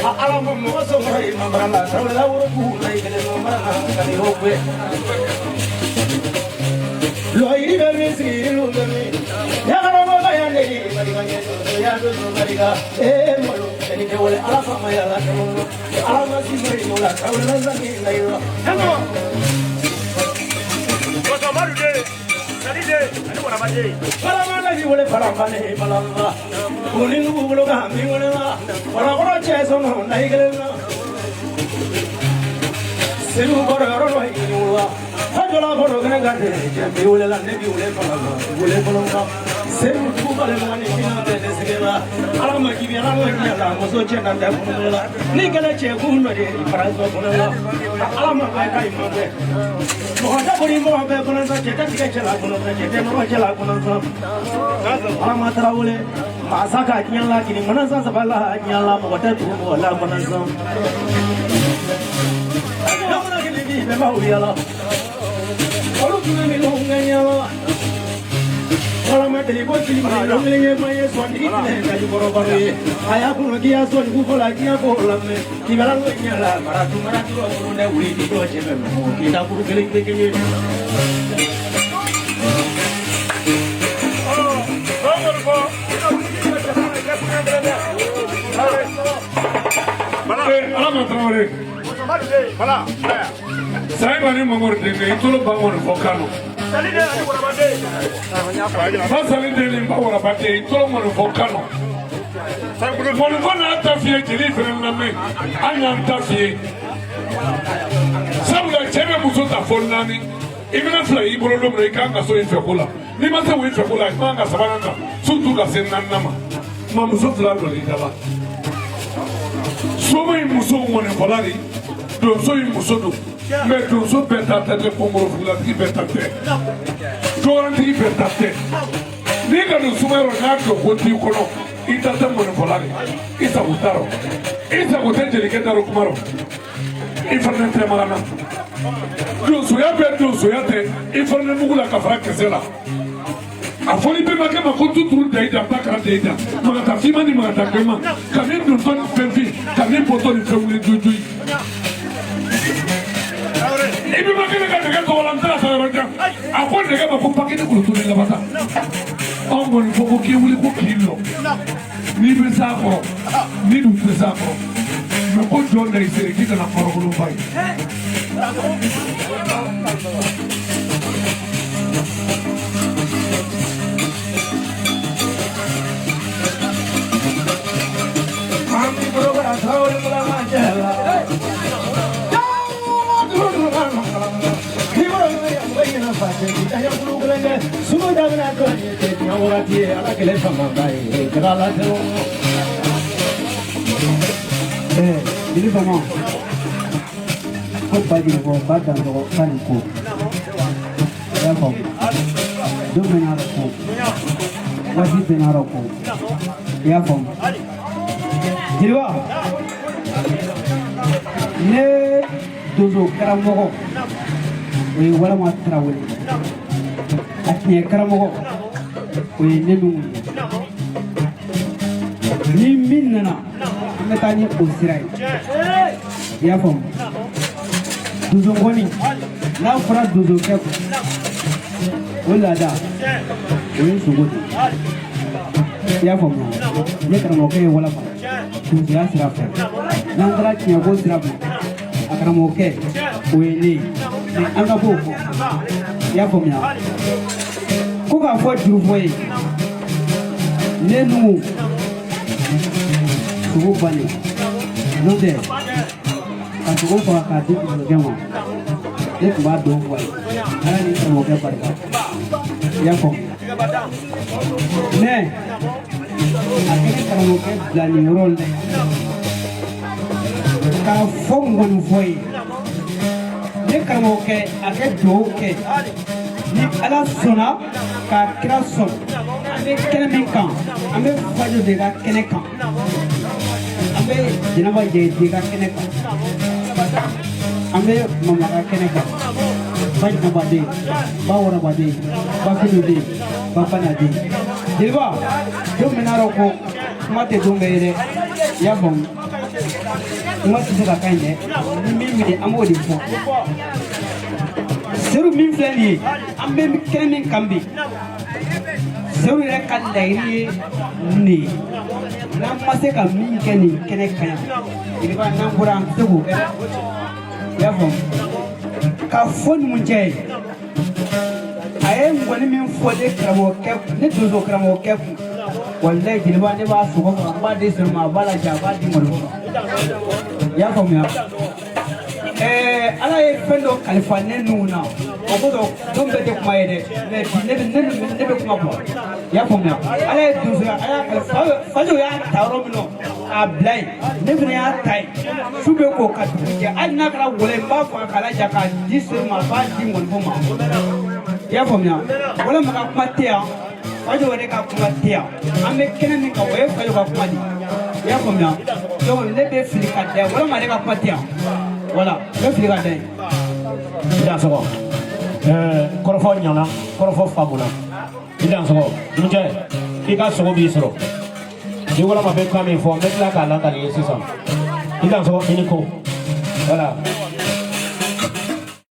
Ala ma mɔgɔ sɔrɔ i ma bara la sabula woro k'u la i kelen ma bara la ka ni o bɛɛ lɔyiri bɛ min sigi yiriw bɛ min yakaramɔgɔ ya ne ye barika ɲɛ ya don barika ee malo ni kɛ wale ala fama ya la ala ma si ma yi la sabula sani la yi la. Madu den, Sali den, ani Waraba den. Falamana ji wele falambane falamba Kuni nugu ka mi wele la Wala kɔrɔ cɛ sɔnɔ na i kelen na Segu kɔrɔ yɔrɔ dɔ i wa Fajɔla kɔrɔ kɛnɛ ka tɛ cɛ bi wele la ne bi wele falamba wele falamba Segu dugu bale ma ni mina tɛ ne sɛgɛn la Ala ma kibi ala ma ɲɛ la muso cɛ na tɛ kɔnɔ la Ni kɛlɛ cɛ kun dɔ de faransi kɔnɔ la Ala ma bɛɛ ka i ma bɛɛ mɔgɔ tɛ boli mɔgɔ bɛɛ kɔnɔ sa cɛ tɛ tigɛ cɛ la kɔnɔ sa cɛ tɛ nɔrɔ cɛ la kɔnɔ sa Ala ma tarawele masa ka diɲɛ la kini kɔnɔ sa saba la diɲɛ la mɔgɔ tɛ tugu mɔgɔ la kɔnɔ sa Jamana kelen bi bɛɛ b'aw yala olu tun bɛ minnu kɛ ɲɛ la Walama deli ko kili ma dɔnkili ye ma ye sɔntigi filɛ kajukɔrɔ baro ye a y'a kɔnɔ k'i y'a sɔn k'u fɔ la k'i y'a ko lamɛn k'i bɛ la ɲɛ la maratu maratu kɔnɔ dɛ wuli k'i jɔ cɛ bɛ mɔgɔ k'i da kuru kelen kelen kelen. Ala ma tarawele Madu den, Bala, sayiba ni mamadu denkɛ i tolo ba ŋɔni fɔ kano Sali den ani Waraba den. ba sali den ni ba waraba den i tolo ŋɔni fɔ kano ŋɔni fɔ n'a ta fiyɛ jeli fɛnɛ lamɛn an y'an ta fiyɛ sabula cɛ bɛ muso ta fɔ naani i bɛna fila y'i bolo don min na i kan ka so i fɛ ko la n'i ma se o i fɛ ko la i man ka sabanan ta surtout ka se naaninan ma ma muso fila dɔ i da la soma in muso ŋɔnifɔla de donso in muso don mɛ donso bɛɛ ta tɛ kɔngorofugulatigi bɛɛ ta tɛ dɔgɔnintigi bɛɛ ta tɛ n'i ka don sumayɔrɔ n'a don ko t'i kɔnɔ i ta tɛ ŋɔnifɔla de i sago t'a rɔ i sago tɛ jelikɛ da rɔ kuma rɔ i fana tɛ magana donsoya bɛɛ donsoya tɛ i fana mugu la ka fara kisɛ la a fɔli bɛnbakɛ ma ko tuturu da i da ba kara da i da magata finma ni magata gɛnma ka min dontɔ ni fɛn fin ka min bɔtɔ ni fɛn wuli jojoyi i bɛnbakɛ ne ka nɛgɛ tɔgɔ la n tɛna taa yɔrɔ jan a ko nɛgɛ ma ko paki ni kulutu ni labata anw kɔni fɔ ko k'i wuli ko k'i lɔ n'i bɛ s'a kɔrɔ n'i dun tɛ s'a kɔrɔ mɛ ko jɔn da i sere k'i kana kɔrɔkolon ba ye. Jeli fama ko ba jeli ko ba dansogo k'a ni ko i y'a faamu don bɛɛ n'a ko waati bɛɛ n'a ko i y'a faamu jeliba ne donso karamɔgɔ o ye walama tarawele a tiɲɛ karamɔgɔ o ye ne numu ye ni min nana an bɛ taa ni o sira ye i y'a faamu donsokɔni n'a fɔra donsokɛ o laada o ye sogo de ye i y'a faamu ne karamɔgɔkɛ ye walama donsoya sira fɛ n'an taara tiɲɛko sira fɛ a karamɔgɔkɛ o ye ne ye mɛ an ka b'o kɔ i y'a faamuya ko k'a fɔ jurufɔ ye ne numu sogo bannen n'o tɛ ka sogo faga k'a di donsokɛ ma ne tun b'a dɔn fɔ a ye ala ni karamɔgɔkɛ barika i y'a faamu mɛ a kɛ ne karamɔgɔkɛ bila nin yɔrɔ in la yan k'a fɔ ŋɔnifɔ ye ne karamɔgɔkɛ a kɛ dugawu kɛ ni ala sɔnna k'a kira sɔn an bɛ kɛnɛ min kan an bɛ fajo de ka kɛnɛ kan an bɛ jɛnɛba jɛgɛden ka kɛnɛ kan an bɛ mama ka kɛnɛ kan ba jɛnɛbaden ba wɔrɔbaden ba finuden ba banaden jeliba don min n'a ko kuma tɛ don bɛɛ ye dɛ i y'a faamu. Kuma tɛ se ka ka ɲi dɛ, ni min minɛ an b'o de fɔ. Seru min filɛ nin ye, an bɛ kɛnɛ min kan bi, Seru yɛrɛ ka laɲini ye nin de ye. N'an ma se ka min kɛ nin kɛnɛ kan yan, jeliba, n'an bɔra, an tɛ se k'o kɛ. I y'a faamu? K'a fɔ numucɛ ye, a ye nkɔni min fɔ ne karamɔgɔkɛ, ne donso karamɔgɔkɛ kun, walayi jeliba, ne b'a sogo faga, n b'a di Seru ma, a b'a laja, a b'a di mɔnifɔ ma. I y'a faamuya? Ala ye fɛn dɔ kalifa ne nun na, o ko dɔ don bɛɛ tɛ kuma ye dɛ, mais bi ne bɛ kuma kuwa. I y'a faamuya? Ala ye donsoya, a y'a kalifa Fajo, y'a ta yɔrɔ min na k'a bila yen, ne fana y'a ta yen. Su bɛ ko ka dugu jɛ, hali n'a kɛra wɛlɛ ye, n b'a faga k'a laja k'a di Seru ma, a b'a di mɔnifɔ ma. I y'a faamuya? Walima ka kuma tɛ yan, Fajo yɛrɛ ka kuma tɛ yan. An bɛ kɛnɛ min kan, o ye Fajo ka kuma de ye. I y'a faamuya? Donc ne bɛ fili ka da yen, walima ale ka kuma tɛ yan. Voilà, n bɛ fili ka da yen. I dansɔgɔ. Kɔrɔfɔ ɲana, kɔrɔfɔ faamuna. I dansɔgɔ, numukɛ, i ka sogo b'i sɔrɔ. Ni walama bɛ kan min fɔ, n bɛ tila k'a lakali ye sisan. I dansɔgɔ, i ni ko. Voilà.